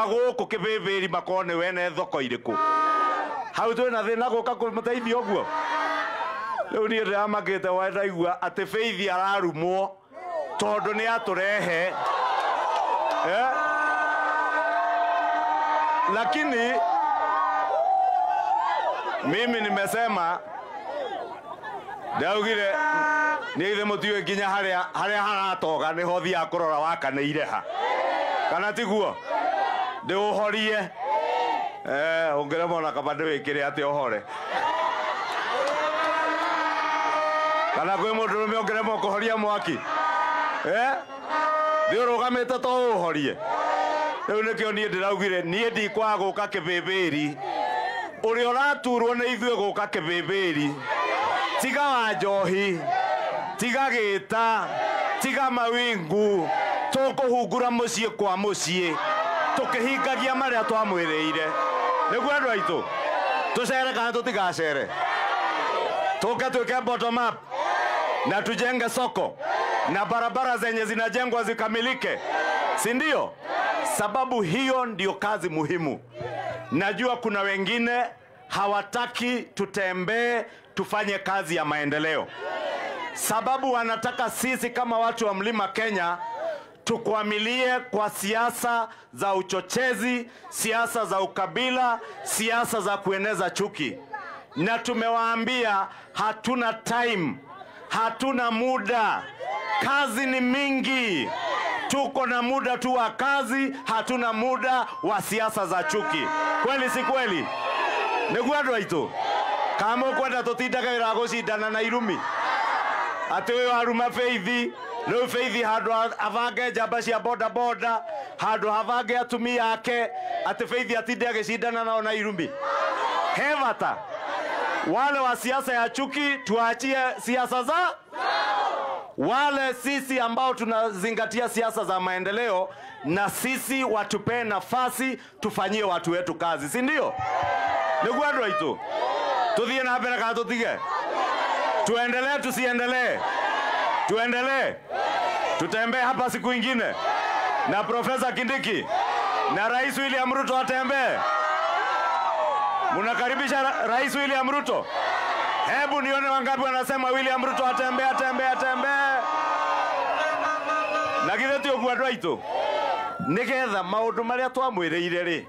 Gũkũ kĩbĩbĩri makorwo nĩ wene thoko irĩkũ. Hau twĩna thĩna gũka kũmũteithia ũguo. Rĩu niĩ ndĩramakĩte wa ndaigua atĩ Faith ararumwo tondũ nĩ atũrehe. Lakini mimi nimesema ndaugire nĩ ithe mũtiũĩ nginya harĩa haratoga nĩho thiaga kũrora wakanĩire ha. Kana tiguo? Ndĩũhorie. Ũngĩremwo na kaba ndĩwĩkĩre atĩ ũhore. Kana kwĩ mũndũrũme ũngĩremwo kũhoria mwaki? Thĩ ũrũgamĩte to ũũhorie. Rĩu nĩkĩo niĩ ndĩraugire niĩ ndikwaga gũka kĩbĩbĩri. Ũrĩa ũraturwo nĩ ithuĩ gũka kĩbĩbĩri. Tiga wa njohi, tiga gĩta, tiga mawingu, tũkũhungura mũciĩ kwa mũciĩ, tũkĩhingagia marĩa twamwĩrĩire. Nĩguo andũ aitũ, tũcere kana tũtigacere? Tũke twĩke bottom up na tujenge soko na barabara zenye zinajengwa zikamilike, si ndio? Sababu hiyo ndio kazi muhimu. Najua kuna wengine hawataki tutembee tufanye kazi ya maendeleo. Sababu wanataka sisi kama watu wa Mlima Kenya tukwamilie kwa siasa za uchochezi, siasa za ukabila, siasa za kueneza chuki. Na tumewaambia hatuna time, hatuna muda, kazi ni mingi. Tuko na muda tu wa kazi, hatuna muda wa siasa za chuki. Kweli si kweli? Nĩguo andũ aitũ? Kana mũkwenda tũtindage wĩra wa gũcindana na irumi? Atĩ ũyũ aruma Faith, rĩu Faith handũ abange njamba cia boda boda, handũ habange atumia ake, atĩ Faith atinde agĩcindana nao na irumi. He bata. Wale wa siasa ya chuki tuachie siasa za wale sisi ambao tunazingatia siasa za maendeleo, na sisi watupee nafasi tufanyie watu wetu kazi, si ndio? Nĩguo andũ aitũ? Tuthiĩ na mbere kana tũtige? Tuendelee tusiendelee? Tuendelee? Tutembee hapa siku ingine na Profesa Kindiki na Rais William Ruto atembee. Munakaribisha Rais William Ruto? Hebu nione wangapi wanasema William Ruto atembee, atembee, atembee. Na githĩ ti ũguo andũ aitũ? Nĩgetha maũndũ marĩa twamwĩrĩire rĩ,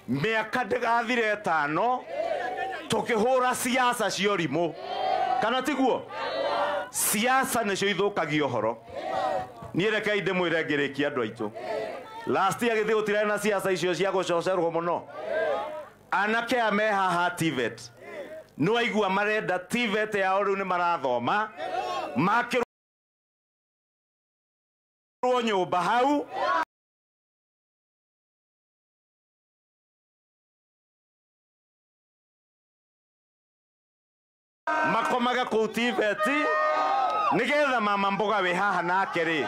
mĩaka ndĩgathire ĩtano tũkĩhũra siasa cia ũrimũ. Kana tiguo? Siasa nĩcio ithũkagia ũhoro. Niĩ rekei ndĩmwĩre ngĩrĩkia andũ aitũ. Last year githĩ gũtirarĩ na siasa icio cia gũcocerwo mũno. Anake aya me haha TVET, nĩwaigua marenda TVET yao rĩu nĩ marathoma, makĩrwo nyũmba hau. Makomaga kũu TVET nĩgetha mama mboga wĩ haha nake rĩ,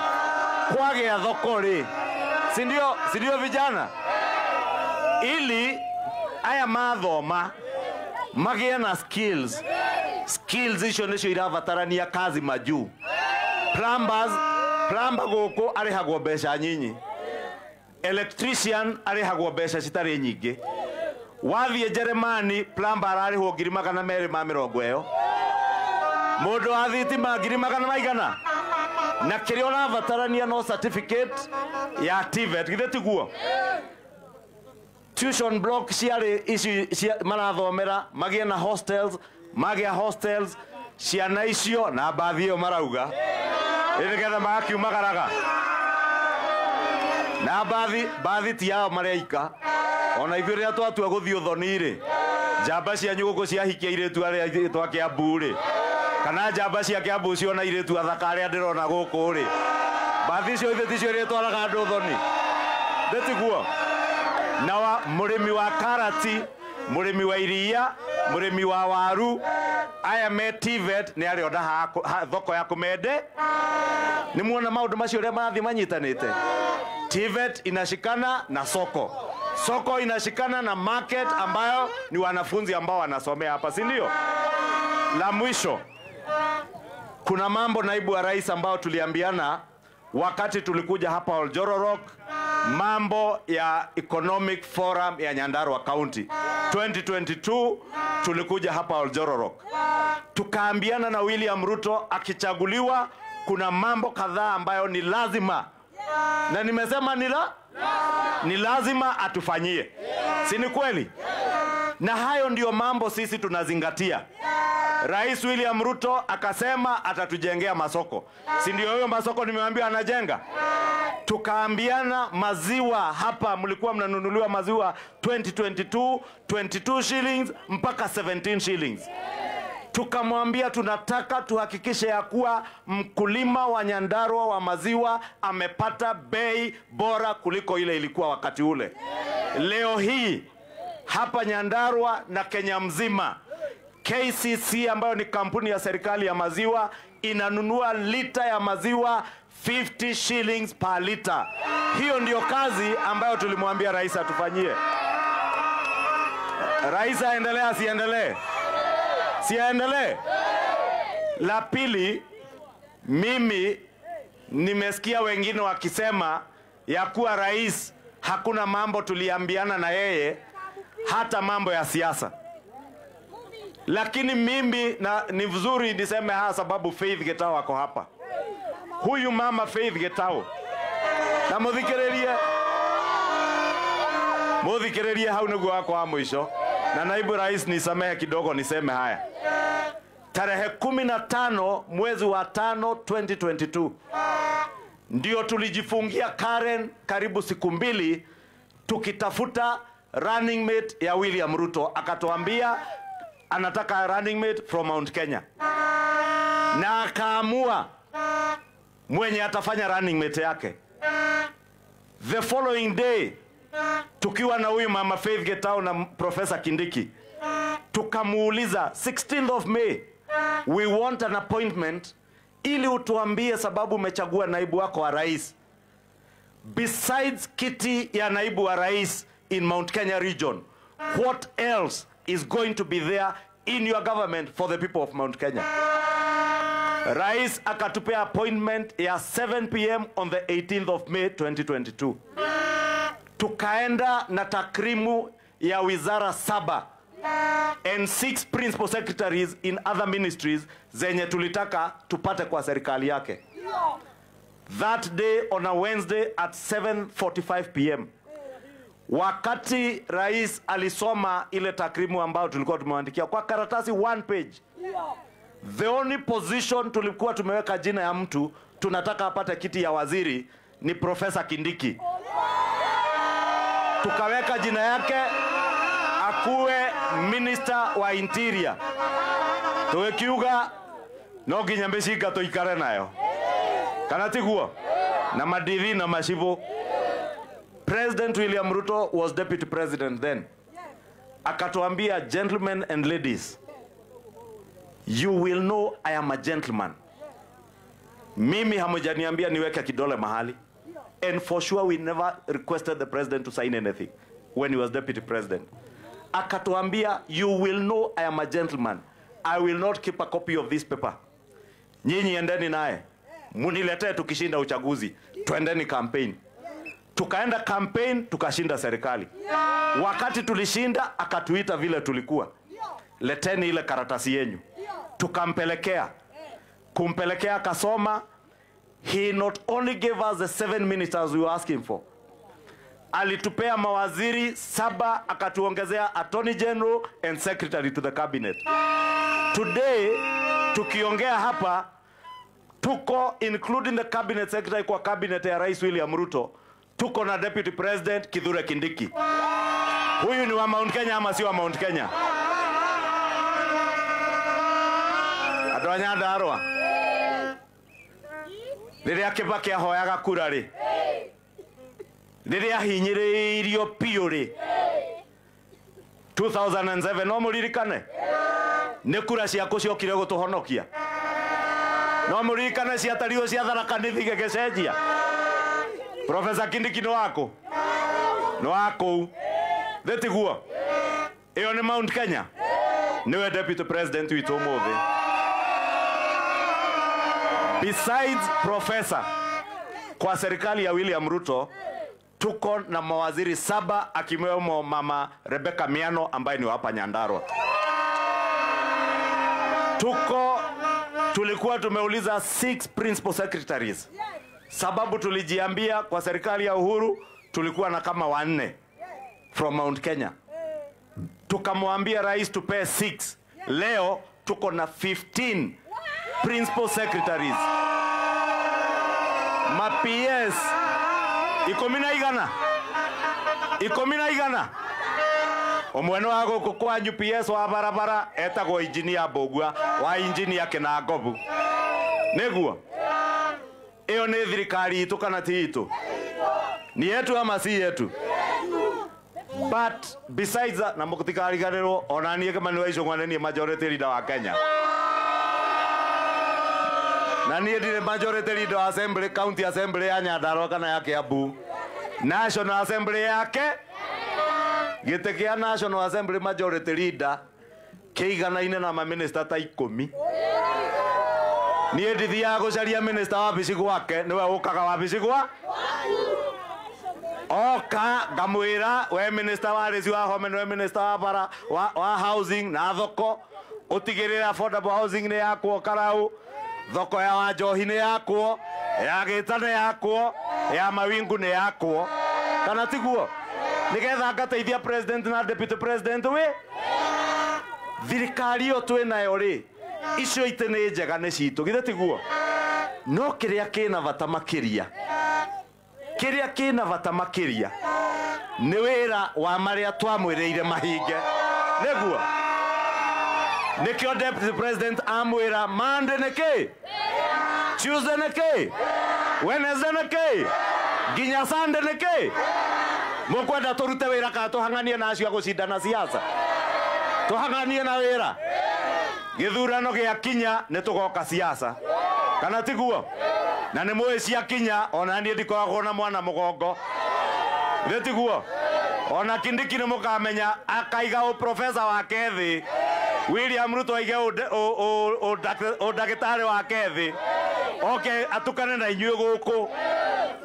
kwagĩa thoko rĩ, si ndio vijana? Ili aya mathoma magĩe na skills. Skills icio nĩcio irabatarania kazi majuu. Plumbers, plumber gũkũ arĩhagwo mbeca nyinyi. Electrician arĩhagwo mbeca citarĩ nyingĩ. Wathiĩ Jeremani, plumber ararĩhwo 220,000 ĩyo. Mũndũ wa thitima 200 maigana. Na kĩrĩa ũrabatarania no certificate ya TVET, githĩ tiguo? Tuition block ciarĩ ici marathomera, magĩe na hostels, magĩa hostels, ciana icio na mbathi ĩyo marauga. Nĩgetha magakiumagaraga. Na mbathi ti yao mareika. Ona ithuĩ rĩrĩa twatua gũthiĩ ũthoni rĩ, njamba cianyu gũkũ ciahikia airĩtu arĩa twa Kĩambu rĩ, kana njamba cia Kĩambu ciona airĩtu athaka arĩa ndĩrona gũkũ rĩ, mbathi icio ithuĩ ticio irĩtwaraga andũ ũthoni. Githĩ tiguo? Na mũrĩmi wa karati, mũrĩmi wa iria, mũrĩmi wa waru, aya me TVET nĩ arĩona thoko ya kũmende. Nĩ muona maũndũ macio ũrĩa marathiĩ manyitanĩte. TVET inashikana na soko. Soko inashikana na market ambayo ni wanafunzi ambao wanasomea hapa, si ndio? La mwisho, kuna mambo naibu wa rais ambao tuliambiana wakati tulikuja hapa Oljororok Mambo ya Economic Forum ya Nyandarua County 2022 tulikuja hapa Oljororok. Tukaambiana na William Ruto akichaguliwa kuna mambo kadhaa ambayo ni lazima. Na nimesema ni lazima atufanyie. Si ni kweli? Na hayo ndiyo mambo sisi tunazingatia. Rais William Ruto akasema atatujengea masoko. Si ndio hiyo masoko nimewaambia anajenga? Tukaambiana maziwa hapa mlikuwa mnanunuliwa maziwa 2022 22 shillings mpaka 17 shillings. Tukamwambia tunataka tuhakikishe ya kuwa mkulima wa Nyandarua wa maziwa amepata bei bora kuliko ile ilikuwa wakati ule. Leo hii hapa Nyandarua na Kenya mzima, KCC ambayo ni kampuni ya serikali ya maziwa inanunua lita ya maziwa 50 shillings per liter. Hiyo ndiyo kazi ambayo tulimwambia rais atufanyie. Rais aendelee asiendelee? Siendelee? La pili, mimi nimesikia wengine wakisema ya kuwa rais hakuna mambo tuliambiana na yeye, hata mambo ya siasa. Lakini mimi na ni vizuri niseme haya sababu Faith Getao ako hapa. Huyu mama Faith Getao, na muthikiririe hau niguo wakwa wa mwisho. Na naibu rais nisamehe kidogo niseme haya. Tarehe 15 mwezi wa 5 2022 ndio tulijifungia Karen karibu siku mbili tukitafuta running mate ya William Ruto. Akatuambia anataka running mate from Mount Kenya. Na akaamua mwenye atafanya running mate yake. The following day tukiwa na huyu mama Faith Getao na Professor Kindiki, tukamuuliza 16th of May we want an appointment ili utuambie sababu umechagua naibu wako wa rais. Besides kiti ya naibu wa rais in Mount Kenya region, what else is going to be there in your government for the people of Mount Kenya? Rais akatupea appointment ya 7 p.m. on the 18th of May 2022. Tukaenda na takrimu ya wizara 7 and 6 principal secretaries in other ministries zenye tulitaka tupate kwa serikali yake. That day on a Wednesday at 7:45 p.m. wakati rais alisoma ile takrimu ambayo tulikuwa tumeandikia kwa karatasi 1 page, the only position tulikuwa tumeweka jina ya mtu tunataka apate kiti ya waziri ni Professor Kindiki. Tukaweka jina yake akuwe Minister wa Interior. Tuwekiuga no nginya mĩcinga tuikare nayo. Kana tiguo? Na madithi na macibu. President William Ruto was deputy president then. Akatuambia, gentlemen and ladies, you will know I am a gentleman. Mimi hamujaniambia niweke kidole mahali. And for sure we never requested the president to sign anything when he was deputy president. Akatuambia, you will know I am a gentleman. I will not keep a copy of this paper. Nyinyi endeni naye. Muniletee tukishinda uchaguzi. Tuendeni campaign. Tukaenda campaign, tukashinda serikali. Wakati tulishinda, akatuita vile tulikuwa. Leteni ile karatasi yenyu. Tukampelekea. Kumpelekea akasoma. He not only gave us the 7 ministers we were asking for. Alitupea mawaziri 7, akatuongezea Attorney General and Secretary to the Cabinet. Today, tukiongea hapa, tuko including the Cabinet Secretary kwa Cabinet ya Rais William Ruto, tuko na Deputy President Kithure Kindiki. Huyu ni wa Mount Kenya ama si wa Mount Kenya? Andũ a Nyandarua. Rĩrĩa Kibaki ahoyaga kura rĩ, rĩrĩa ahinyĩrĩirio biũ rĩ, 2007 no mũririkane? Nĩ kura ciaku ciokire gũtũhonokia. No mũririkane ciatarirwo cia Tharaka Nithi gĩgĩcenjia. Professor Kindiki nĩ waku? Nĩ wa kũu? Thĩ tiguo? Ĩyo nĩ Mount Kenya? Nĩwe deputy president witũ ũmũthĩ. Besides Professor, kwa serikali ya William Ruto Tuko na mawaziri 7 akiwemo Mama Rebecca Miano ambaye ni hapa Nyandarua. Tulikuwa tumeuliza 6 principal secretaries. Sababu tulijiambia kwa serikali ya Uhuru tulikuwa na kama 4 from Mount Kenya. Tukamwambia rais tupee 6. Leo tuko na 15 principal secretaries. Ma PS 19. 19. Omweno wa gũkũ kwanyu PS wa barabara etagwo engineer Mbũgua wa engineer Kinangobu. Nĩguo? Ĩyo nĩ thirikari itũ kana ti itũ? Ni yetu ama si yetu? But besides that, na mũtikariganĩrwo ona niĩ Kimani wa Ichung'wa nĩ niĩ majority leader wa Kenya. Na niĩ ndirĩ majority leader wa assembly, county assembly ya Nyandarua kana ya Kiambu. National assembly yake gĩtĩ kĩa National Assembly majority leader kĩiganaine na maminista ta 10. Niĩ ndithiaga gũcaria minista wabici gwake, nĩwe ũkaga wabici gwa oka ngamwĩra we minista wa rĩci wa home, nĩwe minista wa bara wa housing na thoko, ũtigĩrĩre affordable housing nĩ yakwo Karau, thoko ya Wanjohi nĩ yakwo, ya Gĩta nĩ yakwo, ya Mawingu nĩ yakwo, kana tiguo? Nigetha ngateithia president na deputy president we thirikari ĩyo twĩ nayo rĩ, icio itĩ nĩ njega nĩ citũ, githĩ tiguo? No kĩrĩa kĩna bata makĩria, kĩrĩa kĩna bata makĩria nĩ wĩra wa marĩa twamwĩrĩire mahinge. Nĩguo nĩkĩo deputy president amwĩra Monday nĩ kĩ, Tuesday nĩ kĩ, Wednesday nĩ kĩ, nginya Sunday nĩ kĩ. Mũkwenda tũrute wĩra kana tũhang'anie na acio a gũcindana siasa? Tũhang'anie na wĩra. Gĩthurano gĩakinya nĩ tũgoka siasa, kana tiguo? Na nĩ mũĩ ciakinya ona niĩ ndikoragwo na mwana mũgongo, githĩ tiguo? Ona Kindiki nĩ mũkamenya akaiga ũprofesa wake thĩ, William Ruto aige ũndagĩtarĩ wake thĩ, oke atukane na inyuĩ gũkũ.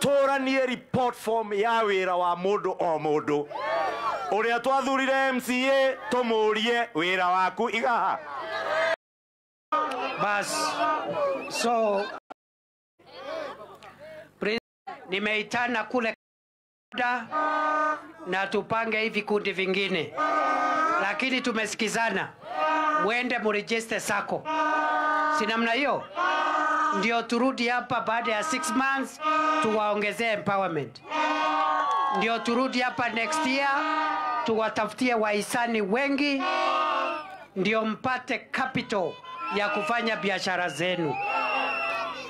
Tũranie report form ya wĩra wa mũndũ o mũndũ. Ũrĩa twathurire MCA tũmũrie wĩra waku igaha. Bas, so nimeitana kule na tupange hivi kundi vingine, lakini tumesikizana mwende muregister sako, si namna hiyo? Ndio turudi hapa baada ya 6 months tuwaongezee empowerment. Ndio turudi hapa next year tuwatafutie wahisani wengi, ndio mpate capital ya kufanya biashara zenu.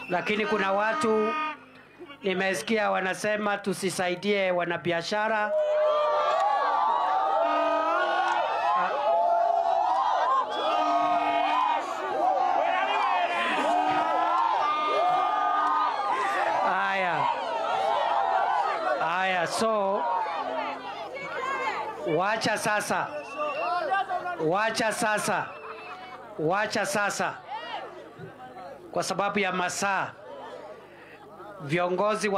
Lakini kuna watu nimesikia wanasema tusisaidie wanabiashara. Aya, so wacha sasa, wacha sasa, wacha sasa, kwa sababu ya masaa, viongozi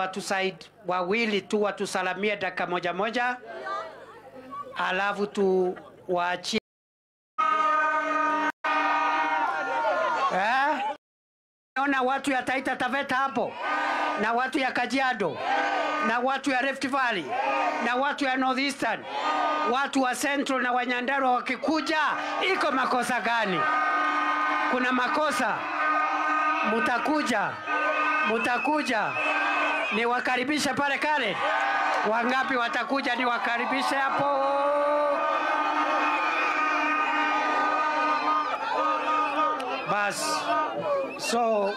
wawili tu watusalamie dakika moja moja, alafu tuwaachie. Naona watu ya Taita Taveta hapo, na watu ya Kajiado, na watu ya Rift Valley, na watu ya North Eastern, watu wa Central na Wanyandarua wakikuja, iko makosa gani? Kuna makosa? Mutakuja, mutakuja. Niwakaribishe pale kale. Wangapi watakuja niwakaribishe hapo? Bas, so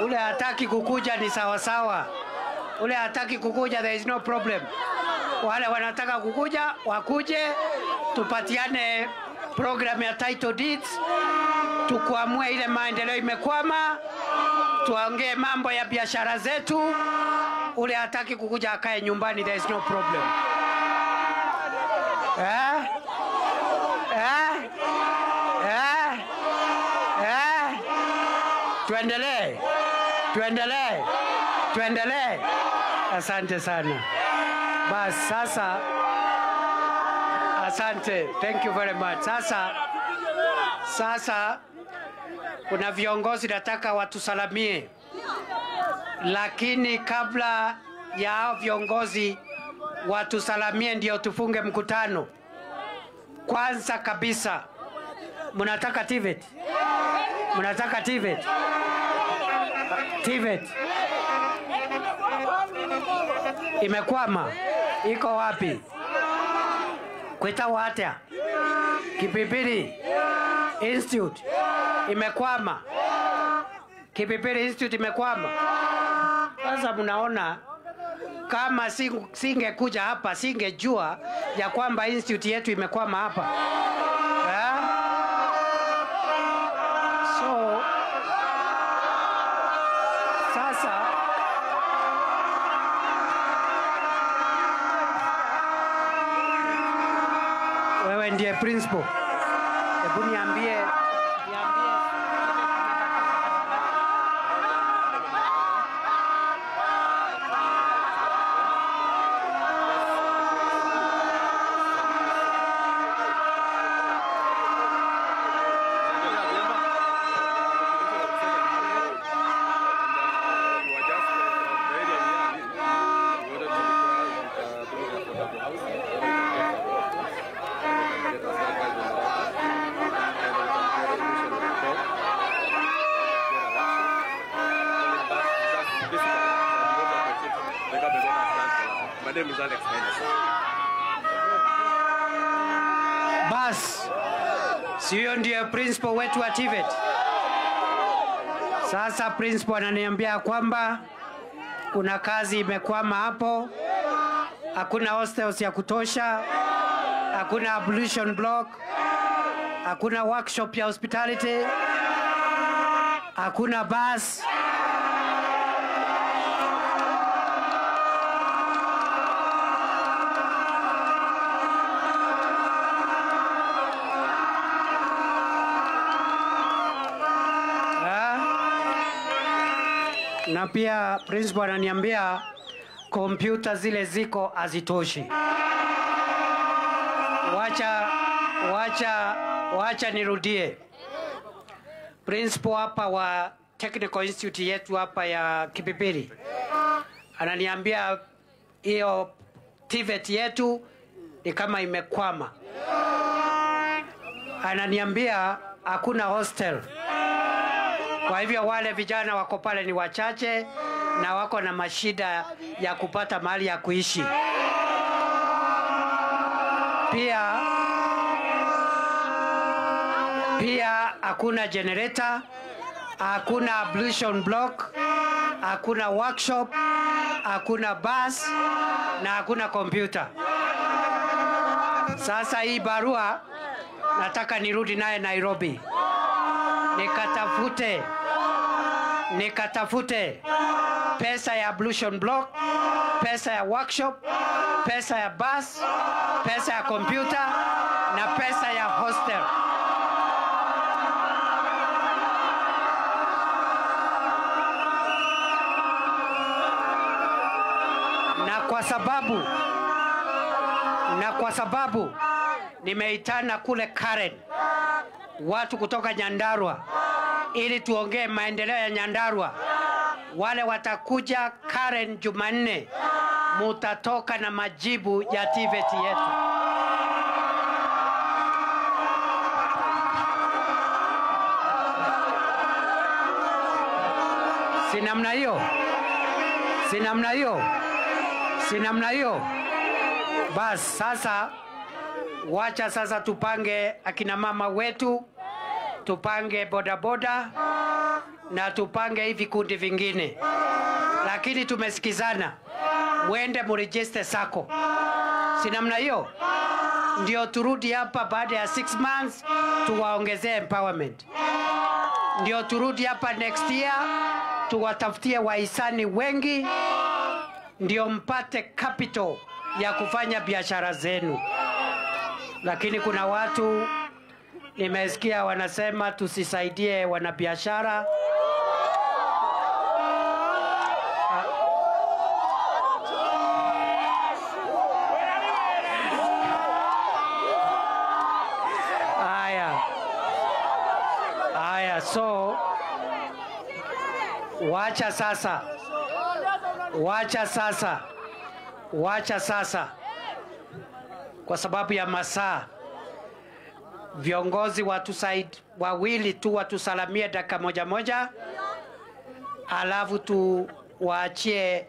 ule hataki kukuja ni sawa sawa. Ule hataki kukuja, there is no problem. Wale wanataka kukuja wakuje, tupatiane program ya title deeds, tukuamue ile maendeleo imekwama, tuongee mambo ya biashara zetu. Ule hataki kukuja akae nyumbani, there is no problem. Eh? Eh? Eh? Eh? Tuendelee. Tuendelee. Tuendelee. Asante sana. Bas sasa, asante, thank you very much. Sasa kuna viongozi nataka watusalamie, lakini kabla ya hao viongozi watusalamie ndio tufunge mkutano. Kwanza kabisa, mnataka TVET? Mnataka TVET? TVET imekwama, iko wapi? Kwita watia Kipipiri Institute imekwama. Kipipiri Institute imekwama. Sasa mnaona kama singekuja hapa singejua ya kwamba institute yetu imekwama hapa. Eh? So sasa wewe ndiye principal. Hebu niambie. My name is Alex Mendes. Bas, sio ndiye principal wetu wa TVET? Sasa principal ananiambia kwamba kuna kazi imekwama hapo, hakuna hostels ya kutosha, hakuna ablution block, hakuna workshop ya hospitality, hakuna bus. Na pia principal ananiambia kompyuta zile ziko hazitoshi. Wacha nirudie. Principal hapa wa Technical Institute yetu hapa ya Kipipiri ananiambia hiyo TVET yetu ni kama imekwama. Ananiambia hakuna hostel. Kwa hivyo wale vijana wako pale ni wachache na wako na mashida ya kupata mahali ya kuishi. Pia hakuna generator, hakuna ablution block, hakuna workshop, hakuna bus na hakuna kompyuta. Sasa hii barua nataka nirudi naye Nairobi. Nikatafute pesa ya ablution block, pesa ya workshop, pesa ya bus, pesa ya kompyuta na pesa ya hostel. Na kwa sababu nimeitana kule Karen watu kutoka Nyandarua ili tuongee maendeleo ya Nyandarua. Wale watakuja Karen Jumanne, mutatoka na majibu ya TVET yetu. Si namna hiyo? Si namna hiyo? Si namna hiyo? Bas sasa wacha sasa tupange akina mama wetu, tupange bodaboda na tupange hivi kundi vingine. Lakini tumesikizana, mwende muregister sako. Si namna hiyo? Ndio turudi hapa baada ya 6 months tuwaongezee empowerment. Ndio turudi hapa next year tuwatafutie wahisani wengi, ndio mpate capital ya kufanya biashara zenu. Lakini kuna watu nimesikia wanasema tusisaidie wanabiashara. Haya, so wacha sasa, wacha sasa, wacha sasa, kwa sababu ya masaa, viongozi wawili tu watusalamie dakika moja moja, alafu tuwaachie.